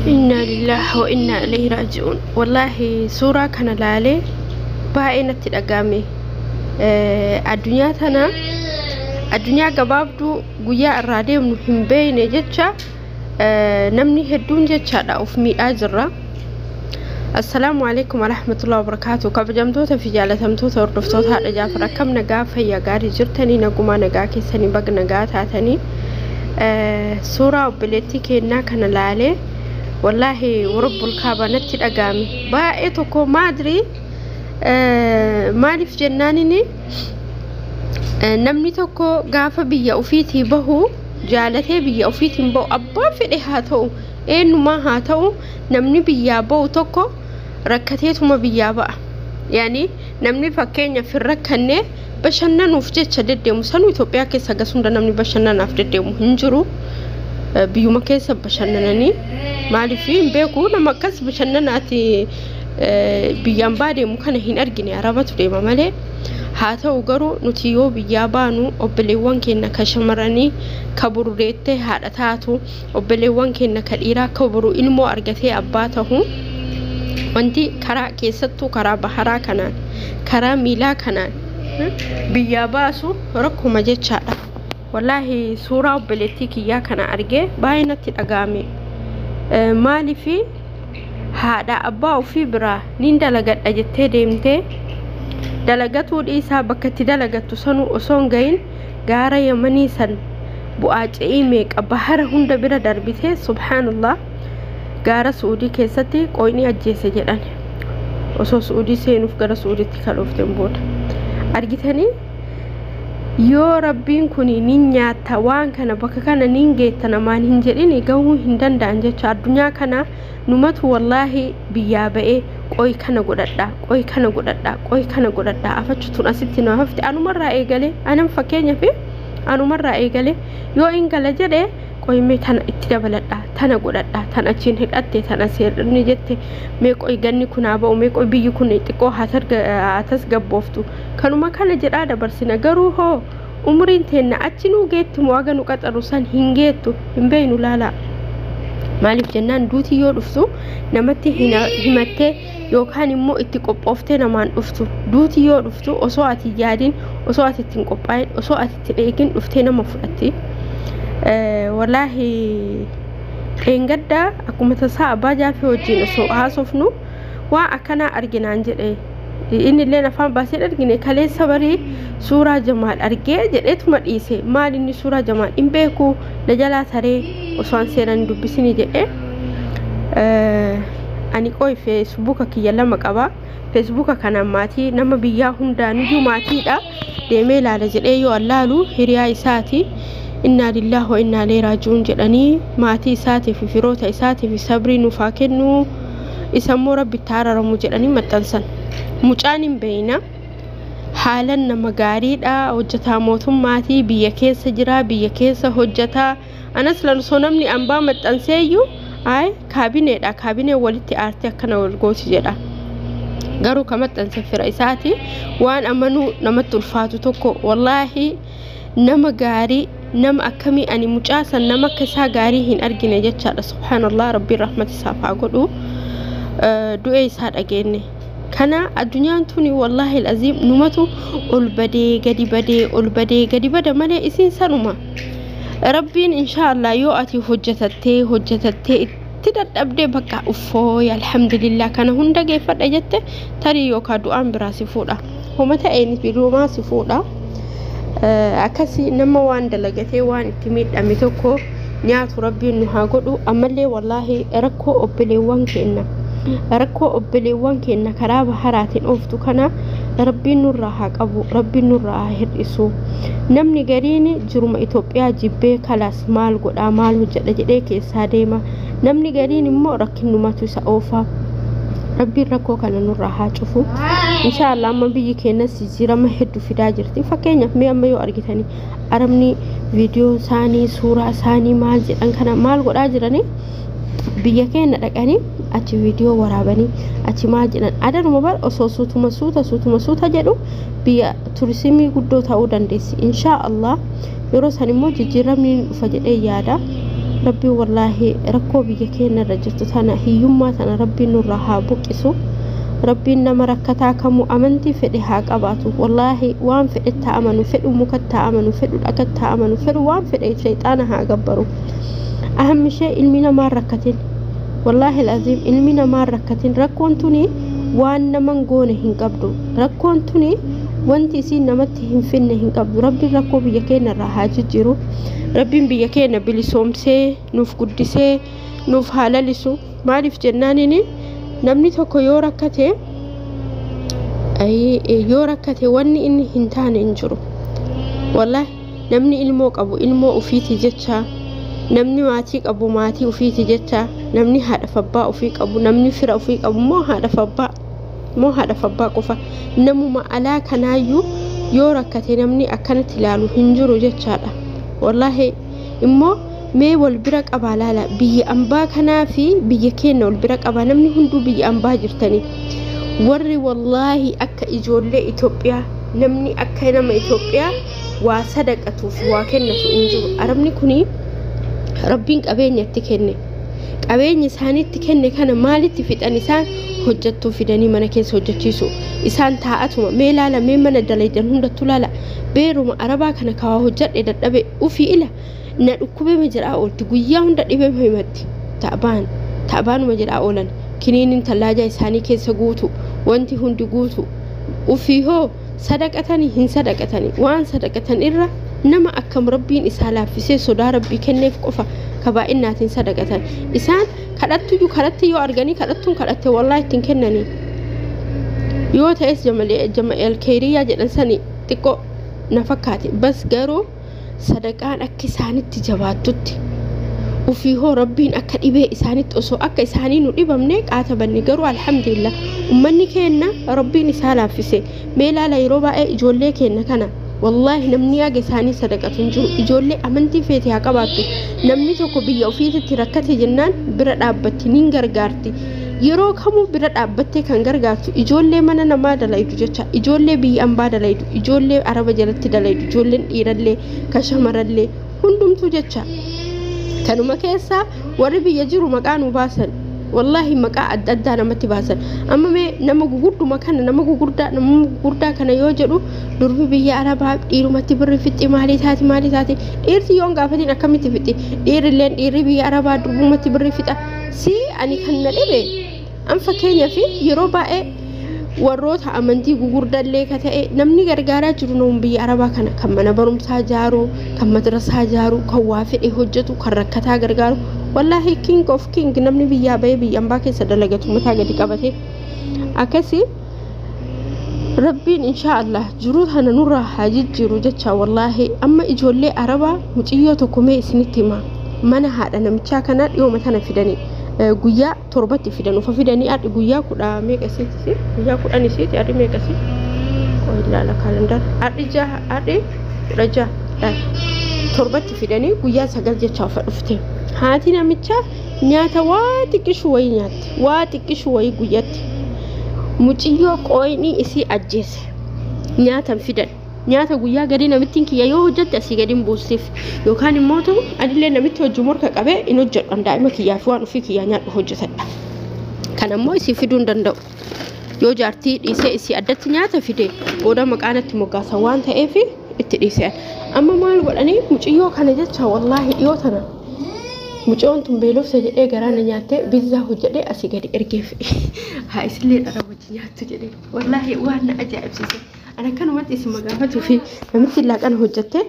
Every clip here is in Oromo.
Inna lillahi wa inna ilayhi raaji'uun. Wallaahi suuraa kana laalee baay'ee natti dhaga'ame. Addunyaa tana, addunyaa gabaabduu guyyaa irraa deemnu hin beekne jecha namni hedduun jechaadha of miidhaa jirra. Assalaamu alaikum warahmatullahi wabarakatuh. Kabajamtoota fi jaalatamtoota hordoftoota Haadha Jaafar, akkam nagaa, fayyaa gaarii jirtanii? Nagumaa, nagaa keessanii? Baga nagaa taatanii. Suuraa obboleettii keenyaa kana laalee, wallaahi warabbul kaaba natti dhaga'ame baay'ee tokko. Maadrii maaliif jennaanini, namni tokko gaafa biyya ofiitii bahu jaalatee biyya ofiitiin bahu, abbaan fedhe haa ta'u, eenyumaa haa ta'u, namni biyyaa bahu tokko rakkateetuma biyyaa ba'a. Yaani namni fakkeenyaaf hin rakkanne bashannanuuf jecha deddeemu sanuu Itoophiyaa keessa gas hunda namni bashannanaaf deddeemu hin jiru. Biyyuma keessa bashannananii maaliif hin beeku, nama akkas bashannanaati biyyaan baa deemu kana hin argine, arabatu deema malee. Haa ta'u garuu nuti yoo biyyaa baanu obboleewwan keenya ka shamarranii ka boru deettee haadha taatu, obboleewwan keenya ka dhiiraa ka boru ilmoo argatee abbaa tahu, wanti karaa keessattuu karaa baharaa kanaan, karaa miilaa kanaan biyyaa baasu rakkuma jechaadha. Wallaahi suuraa obboleettii kiyyaa kana argee baay'ee natti dhaga'ame. Maaliifi haadha abbaa ofii biraa nin dalagadha jettee deemtee, dalagatuu dhiisaa bakka itti dalagattu sanuu osoo hin gahin gaara Yamanii san bu'aa ce'ii meeqa bahara hunda bira darbitee, subhaanallah, gaara Su'uudii keessatti qoyni ajjeese jedhan. Osoo Su'uudii seenuuf gara Su'uudiitti kan dhoofteen booda argitanii, yoo Rabbiin kun nin nyaatta, waan kana bakka kana nin geetta namaan hin jedhin, gahuu hin danda'an jecha. Addunyaa kana numatu wallaahi biyyaa ba'ee qoy kana godhadha, qoy kana godhadha, qoy kana godhadha, afachutun asitti na hafte. Anumarraa eegale, anan fakkeenyaaf anumarraa eegale, yoo in gala jedhe qoy mee tana itti dabaladha, tana godhadha, tan achiin hidhatte, tan as hir'inni jette, mee qoy ganni kun haa ba'u, mee qoy biyyi kun xiqqoo haa tasgabbooftu, kanuma kana jedhaa dabarsina. Garuu hoo umriin teenna achi nuu geetti moo haga nu qaxaru san hin geettu hin beeynu. Laalaa, maaliif jennaan, duuti yoo dhuftu namatti himattee yookaan immoo itti qophooftee namaan dhuftu. Duuti yoo dhuftu osoo ati yaadin, osoo ati ittiin qophaa'in, osoo ati itti eegin dhuftee nama fudhatti. Wallaahi dheengaddaa akkuma tasaa abbaa Jaafii wajjin osoo haasofnu waan akkanaa arginaan jedhe. Inni illee afaan baasee argine, kaleessa barii suuraa Jamaal argee jedheetuma dhiise. Maal inni suuraa Jamaal hin beeku, na jalaa taree osoo an seeraan dubbisini jedhe. Ani qoy Feesbuuka kiyya lama qaba, Feesbuuka kanaan maatii nama biyyaa hundaaniyyuu maatiidha, deemee ilaala jedhee yoo allaalu hiriyaa isaati. Innaa lillaahi wa innaa ilaihi raaji'uun jedhanii, maatii isaatii fi firoota isaatii fi sabrii nuuf haa kennu, isa immoo Rabbi itti araaramu jedhanii maxxansan. Mucaan hin beeyna, haalan nama gaariidha, hojjetaa mootummaatii, biyya keessa jira, biyya keessa hojjetaa. Anas lan osoo namni ambaa maxxanseeyyuu ay kaabineedha, kaabinee walitti aartee akkana wal gooti jedha. Garuu ka maxxanse fira isaati. Waan amanuu namatti ulfaatu tokko, wallaahi nama gaarii, nama akkamii, ani mucaa san nama akka isaa gaarii hin argine jechaadha. Subhaanallah, Rabbiin rahmata isaaf haa godhu. Du'ee isaa dhageenye kana. Addunyaan tuni wallaahi aziim numatu ol badee gadi badee, ol badee gadi bada malee isiin sanuma. Rabbiin inshaallah yoo ati hojjetattee hojjetattee itti dadhabdee bakka uffooy alhamdulillah kana hunda geeffadha jette, tarii yookaan du'aan biraa si fuudha, homa ta'een birumaa si fuudha. Akkasii nama waan dalagatee waan itti miidhame tokko nyaatu Rabbiin nu haa godhu. Ammallee wallaahi rakkoo obboleewwan keenya karaa baharaatiin ooftu kana Rabbiin nurraa haa qabu, Rabbiin nurraa haa hir'isu. Namni gariin jiruma Itoophiyaa jibbee kalaas maal godhaa, maal hojjedha jedhee keessaa deema. Namni gariin immoo rakkinumatu isa oofa. Rabbiin rakkoo kana nurraa haa cufu inshaallah. Amma biyyi keenyas jijjiirama hedduu fidaa jirti. Fakkeenyaaf mee amma yoo argitanii arabni viidiyoo isaanii, suuraa isaanii maal jedhan kana maal godhaa jiranii, biyya keenya dhaqanii achi viidiyoo waraabanii achi maal jedhan adaruma bar osoo suutuma suuta suutuma suuta jedhu biyya turizimii guddoo ta'uu dandeessi inshaa Allah. Yeroo san immoo jijjiiramni ni dhufa jedhee yaada. Rabbiin wallaahi rakkoo biyya keenya irra jirtu tana hiyyummaa tana Rabbiin nurraa haa buqqisu. Rabbiin nama rakkataa kamuu amantii fedhe haa qabaatu. Wallaahi waan fedhetti haa amanu, fedhu mukatti haa amanu, fedhu dhagatti haa amanu, fedhu waan fedhe shayxaana haa gabbaru. Ahammi ishee ilmi namaa rakkatin. Wallaahi al'aziim ilmi namaa rakkatin. Rakkoon tuni waan naman goone hin qabdu. Rakkoon tuni wanti isiin namatti hin finne hin qabdu. Rabbiin rakkoo biyya keenya irraa haa jijjiiru. Rabbiin biyya keenya bilisoomsee nuuf guddisee nuuf haa lalisu. Maaliif jennaanini namni tokko yoo rakkate wanni inni hin taane hin jiru. Wallaahi namni ilmoo qabu ilmoo ufiiti jecha, namni maatii qabu maatii ufiiti jecha, namni haadha abbaa ufii qabu, namni fira ufii qabu moo haadha abbaa qofa. Namuma alaa kanaayyuu yoo rakkate namni akkanatti ilaalu hin jiru jechaadha. Wallaahi immoo mee wal bira qabaa laala, biyya ambaa kanaa fi biyya keenya wal bira qabaa. Namni hunduu biyya ambaa jirtanii warri wallaahi akka ijoollee Itoophiyaa, namni akka nama Itoophiyaa waa sadaqatuuf waa kennatu hin jiru. Arabni kuni Rabbiin qabeenya itti kenne, qabeenya isaaniitti kenne kana maalitti fixan? Isaan hojjettuu fidanii mana keessa hojjechiisu. Isaan taa'atuma mee laala, mee mana dalaydan hundattuu laala, beeruma arabaa kana kawaa hojjedhe dadhabe ufii ila na dhukkubema jedhaa oolti. Guyyaa hunda dhibema himatti. Ta'baanuma jedhaa oolan. Kiniinin tallaajaa isaanii keessa guutu, wanti hundi guutu. Ufii hoo sadaqatanii hin sadaqatanii? Waan sadaqatan irra nama akkam Rabbiin isaa laaffisee sodaa Rabbii kenneef qofa kabaa'inaatiin sadaqatan. Isaan kadhattuyyuu kadhatti yoo arganii kadhattuun kadhatte wallaahi ittiin kennanii. Yoo ta'es jama'eel keeriyyaa jedhan sani xiqqoo na fakkaate. Bas garuu sadaqaan akka isaanitti jabaattutti ufii hoo Rabbiin akka dhibee isaanitti osoo akka isaanii nu dhibamne qaata banne. Garuu alhamdulillah ummanni keenya Rabbiin isaa laaffise. Mee laala yeroo baay'ee ijoollee keenya kana wallaahi namni haga isaanii sadaqatu hin jiru. Ijoollee amantii feete haa qabaattu, namni tokko biyya ofiititti rakkate jennaan bira dhaabbatti, nin gargaarti. Yeroo kamuu bira dhaabbattee kan gargaartu ijoollee mana namaa dalaydu jecha, ijoollee biyya ambaa dalaydu, ijoollee araba jalatti dalaydu, ijoolleen dhiirallee kan shamarallee hundumtuu jecha. Kanuma keessaa warri biyya jiru maqaa nu baasan, wallaahi maqaa adda addaa namatti baasan. Amma mee nama gugurduma kana, nama gugurdaa kana yoo jedhu durbi biyya arabaa dhiirumatti birri fixxi, maalii taati maalii taati. Dhiirti yoon gaafatiin akkamitti fixxi? Dhiirilleen dhiirri biyya arabaa durbumatti birri fixa. Si ani kan na dhibe an fakkeenyaa fi yeroo baay'ee warroota amantii gugurdallee ka ta'e namni gargaaraa jiru nama biyya arabaa kana kan mana barumsaa jaaru, kan madrasaa jaaru, kan waa fedhe hojjetu, kan rakkataa gargaaru. Wallaahi king of king namni biyyaa bahee biyya ambaa keessa dalagatu mataa gadi qabate. Akkasii Rabbiin inshaallah jiruu tana nurraa haa jijjiiru jecha. Wallaahi amma ijoollee arabaa muciyyoo tokko mee isinitti hima. Mana haadha namichaa kanaa dhiyooma tana fidanii guyyaa 7tti fidan ufa fidanii adhi guyyaa 10 meeqa isiiti? Guyyaa 10 isiiti adhi meeqa isiiti? Qoy ilaala kaalendar. Adhi 6 adhi 16 7tti fidanii guyyaa 9 jecha ufa dhufte. Haati namichaa nyaata waa xiqqishu wayii nyaatti, waa xiqqishu wayii guyyatti. Muciyyoo qooyni isii ajjeese nyaatan fidan. Nyaata guyyaa gadi namittiin kiyya yoo hojjette asii gadi hin buustiif, yookaan immoo ta'u anillee namitti hojii morka qabee hin hojjedhu, daa'ima kiyyaa fi waan ofii kiyyaa nyaadhu hojjetadha. Kan ammoo isii fiduu hin danda'u. Yoo jaartii dhiisee isii addatti nyaata fide booda maqaanatti moggaasa waan ta'eef itti dhiisee. Amma maal godhanii muciyyoo kana jecha wallaahi dhiyoo tana mucayyoon tun beelofsa jedhee garaa na nyaattee bizzaa hojjedhee asii gadi ergeef. Haa isillee dhara wajji nyaattu jedhee wallaahi waan na ajaa'ibsiise. Ana akkanumatti isin magaafatuu fi namitti laaqana hojjette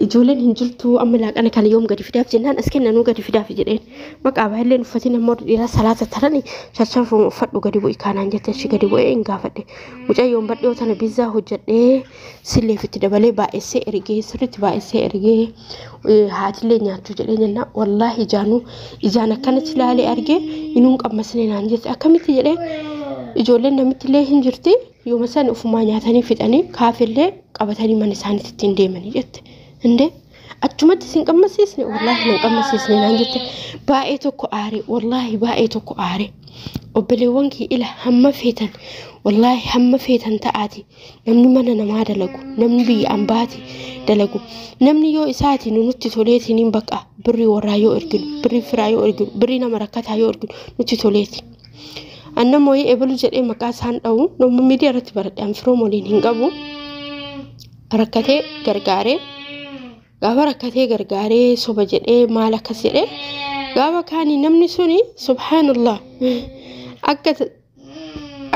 ijoolleen hin jirtu amma laaqana kana yoom gadi fidaaf jennaan as kennanuu gadi fidaaf jedheen. Maqaa baay'een uffatiin ammoo dhiiraa salaata tarani shashaafuma uffadhu gadi bu'i kaanaan jette achi gadi bu'ee hin gaafadhe. Mucayyoon badhoo tana bizzaa hojjedhee silleef itti dabalee baay'isee ergee sirriitti baay'isee ergee haatillee nyaattu jedhee jennaan wallaahi ijaanuu ijaan akkanatti ilaalee argee inuun qammasne naan jette. Akkamitti jedhee ijoolleen namitti illee hin jirti yooma san ufumaa nyaatanii fixanii kaafillee qabatanii mana isaaniitti ittiin deemanii jette. Indee achumatti isin qammasiisne wallaahi nan qammasiisne naan jette. Baay'ee tokko aare wallaahi baay'ee tokko aare. Obboleewwan kee ila hamma feetan Wallaahi hamma feetan ta'aati namni mana namaa dalagu, namni biyya ambaati dalagu, namni yoo isaati nutti toleetiin baqa birrii warraa yoo erginu, birrii firaa yoo erginu, birrii nama rakkataa yoo erginu nutti toleeti. Annan mooyii ebalu jedhee maqaa isaan dha'u nama miidiyaa irratti baradhe an firoom waliin hin qabu. Rakkatee gargaaree gaafa rakkatee gargaaree soba jedhee maal akkas jedhee gaafa kaanii namni suni subhaanallah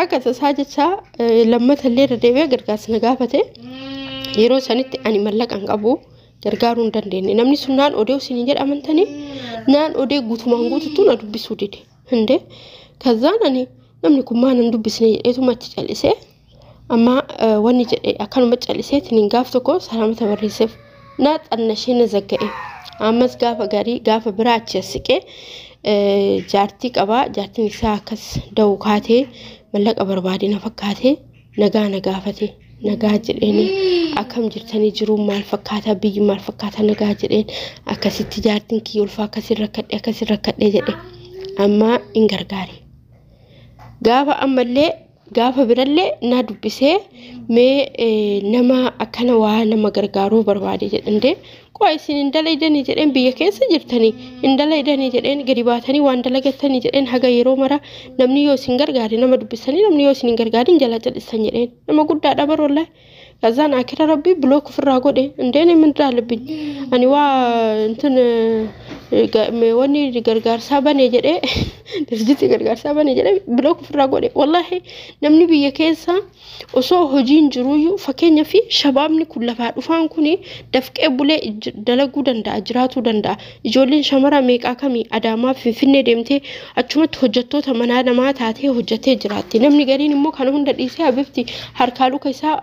akka tasaa jecha lammata illee irra deebi'ee gargaarsa na gaafate. Yeroo sanitti ani mallaqa hin qabu, gargaaruu hin dandeenye. Namni sun naan odee isin jedhamantanii naan odee guutumaan guututu na dubbisuu dide. Hindee kazaan ani namni kun maa nan dubbisne jedheetuma achi callisee amma wanni jedhe akkanuma calliseetiin gaaf tokko salaamata barreesseef naa xannashee na zagga'e. Ammas gaafa gaarii gaafa biraa achi as siqee jaartii qabaa, jaartiin isaa akkas da'u kaatee mallaqa barbaade na fakkaatee nagaa na gaafate. Nagaa jedheen, akkam jirtanii, jiruun maal fakkaata, biyyi maal fakkaata, nagaa jedheen, akkasitti jaartiin kiyya ulfaa akkasiin rakkadhe akkasiin rakkadhe jedhe amma hin gargaare. Gaafa ammallee gaafa birallee na dubbisee mee nama akkana waa nama gargaaruu barbaade jedhande qo'a isin hin dalaydanii jedheen, biyya keessa jirtanii hin dalaydanii jedheen, gadi baatanii waan dalagattanii jedheen, haga yeroo mara namni yoo isin gargaare nama dubbisanii, namni yoo isin hin gargaarin jala callisan jedheen. Nama guddaadha bar wallahi. Kazaan akira rabbii block ofirraa godhe indeen min daalibin ani waa እንትን wanni gargaarsaa bane jedhee dirjitii gargaarsaa bane jedhee block ofirraa godhe. Wallahi namni biyya keessa osoo hojiin jiruyyuu fakkeenya fi shabaabni kun lafaa dhufaan kun dafqee bulee dalaguu danda'a, jiraatuu danda'a. Ijoolleen shamara meeqaa kamii Adaamaa Finfinnee deemtee achumatti hojjettoota manaa namaa taatee hojjettee jiraatti. Namni gariin immoo kana hunda dhiisee habibti harkaa luka isaa.